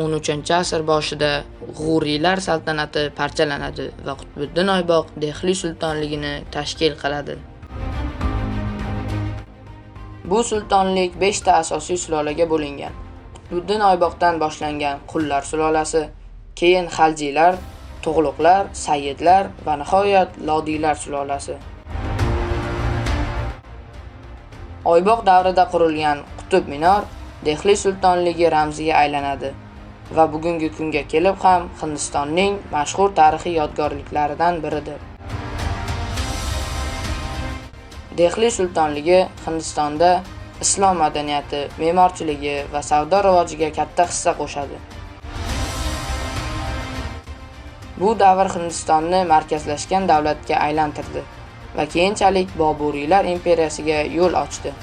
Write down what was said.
13-asr boshida G'uriylar saltanati parchalanadi va Qutbiddin Oyboq Dehli sultonligini tashkil qiladi. Bu sultonlik 5 ta asosiy sulolaga bo'lingan. Qutbiddin Oyboqdan boshlangan Qullar sulolasi, keyin Xaljiylar, Tug'luqlar, Sayyidlar va nihoyat Lodiylar sulolasi. Oyboq davrida qurilgan Qutb Minor Dehli sultonligi ramziga aylanadi va bugungi kunga kelib ham Hindistonning mashhur tarixiy yodgorliklaridan biridir. Dehli sultonligi Hindistonda islom madaniyati, me'morchiligi va savdo rivojiga katta hissa qo'shadi. Bu davr Hindistonni markazlashgan davlatga aylantirdi va keyinchalik Boburiylar imperiyasiga yo'l ochdi.